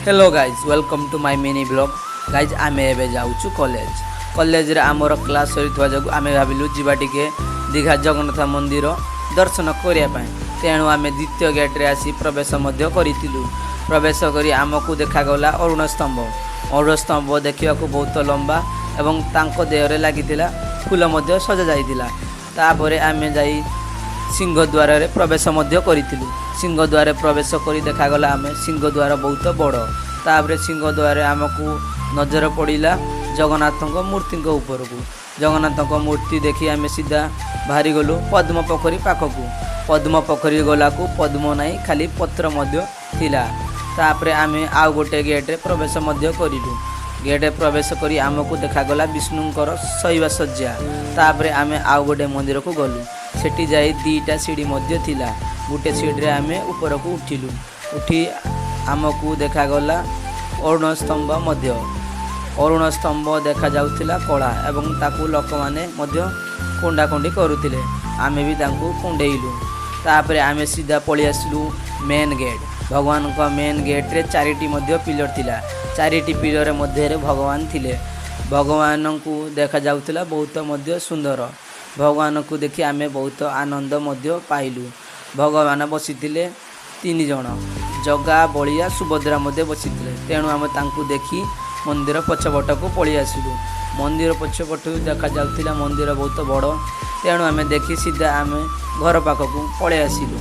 Hello guys, welcome to my mini vlog. Guys, ଆମେ ଏବେ ଯାଉଛୁ କଲେଜ। କଲେଜରେ ଆମର କ୍ଲାସ୍ ସରିଥିବା ଯୋଗୁଁ ଆମେ ଭାବିଲୁ ଯିବା ଟିକେ ଦୀଘା ଜଗନ୍ନାଥ ମନ୍ଦିର ଦର୍ଶନ କରିବା ପାଇଁ। ତେଣୁ ଆମେ ଦ୍ୱିତୀୟ ଗେଟ୍ରେ ଆସି ପ୍ରବେଶ ମଧ୍ୟ କରିଥିଲୁ। ପ୍ରବେଶ କରି ଆମକୁ ଦେଖାଗଲା ଅରୁଣ ସ୍ତମ୍ଭ। ଅରୁଣ ସ୍ତମ୍ଭ ଦେଖିବାକୁ ବହୁତ ଲମ୍ବା ଏବଂ ତାଙ୍କ ଦେହରେ ଲାଗିଥିଲା ଫୁଲ ମଧ୍ୟ ସଜା ଯାଇଥିଲା। ତାପରେ ଆମେ ଯାଇ ସିଂହଦ୍ୱାରରେ ପ୍ରବେଶ ମଧ୍ୟ କରିଥିଲୁ। ସିଂହଦ୍ୱାରରେ ପ୍ରବେଶ କରି ଦେଖାଗଲା ଆମେ ସିଂହଦ୍ୱାର ବହୁତ ବଡ଼। ତାପରେ ସିଂହଦ୍ୱାରରେ ଆମକୁ ନଜର ପଡ଼ିଲା ଜଗନ୍ନାଥଙ୍କ ମୂର୍ତ୍ତିଙ୍କ ଉପରକୁ। ଜଗନ୍ନାଥଙ୍କ ମୂର୍ତ୍ତି ଦେଖି ଆମେ ସିଧା ବାହାରିଗଲୁ ପଦ୍ମ ପୋଖରୀ ପାଖକୁ। ପଦ୍ମ ପୋଖରୀ ଗଲାକୁ ପଦ୍ମ ନାହିଁ, ଖାଲି ପତ୍ର ମଧ୍ୟ ଥିଲା। ତାପରେ ଆମେ ଆଉ ଗୋଟେ ଗେଟ୍ରେ ପ୍ରବେଶ ମଧ୍ୟ କରିଲୁ। ଗେଟ୍ରେ ପ୍ରବେଶ କରି ଆମକୁ ଦେଖାଗଲା ବିଷ୍ଣୁଙ୍କର ଶୋଇବା ଶଯ୍ୟା। ତାପରେ ଆମେ ଆଉ ଗୋଟେ ମନ୍ଦିରକୁ ଗଲୁ। ସେଠି ଯାଇ ଦୁଇଟା ସିଢ଼ି ମଧ୍ୟ ଥିଲା। ଗୋଟେ ସିଢ଼ିରେ ଆମେ ଉପରକୁ ଉଠିଲୁ। ଉଠି ଆମକୁ ଦେଖାଗଲା ଅରୁଣ ସ୍ତମ୍ଭ ମଧ୍ୟ। ଅରୁଣ ସ୍ତମ୍ଭ ଦେଖାଯାଉଥିଲା କଳା ଏବଂ ତାକୁ ଲୋକମାନେ ମଧ୍ୟ କୁଣ୍ଡାକୁଣ୍ଡି କରୁଥିଲେ। ଆମେ ବି ତାଙ୍କୁ କୁଣ୍ଡେଇଲୁ। ତାପରେ ଆମେ ସିଧା ପଳେଇ ଆସିଲୁ ମେନ୍ ଗେଟ୍। ଭଗବାନଙ୍କ ମେନ୍ ଗେଟ୍ରେ ଚାରିଟି ମଧ୍ୟ ପିଲର ଥିଲା। ଚାରିଟି ପିଲର ମଧ୍ୟରେ ଭଗବାନ ଥିଲେ। ଭଗବାନଙ୍କୁ ଦେଖାଯାଉଥିଲା ବହୁତ ମଧ୍ୟ ସୁନ୍ଦର। ଭଗବାନଙ୍କୁ ଦେଖି ଆମେ ବହୁତ ଆନନ୍ଦ ମଧ୍ୟ ପାଇଲୁ। ଭଗବାନ ବସିଥିଲେ ତିନି ଜଣ, ଜଗା, ବଳିଆ, ସୁଭଦ୍ରା ମଧ୍ୟ ବସିଥିଲେ। ତେଣୁ ଆମେ ତାଙ୍କୁ ଦେଖି ମନ୍ଦିର ପଛପଟକୁ ପଳେଇ ଆସିଲୁ। ମନ୍ଦିର ପଛପଟୁ ଦେଖାଯାଉଥିଲା ମନ୍ଦିର ବହୁତ ବଡ଼। ତେଣୁ ଆମେ ଦେଖି ସିଧା ଆମେ ଘର ପାଖକୁ ପଳେଇ ଆସିଲୁ।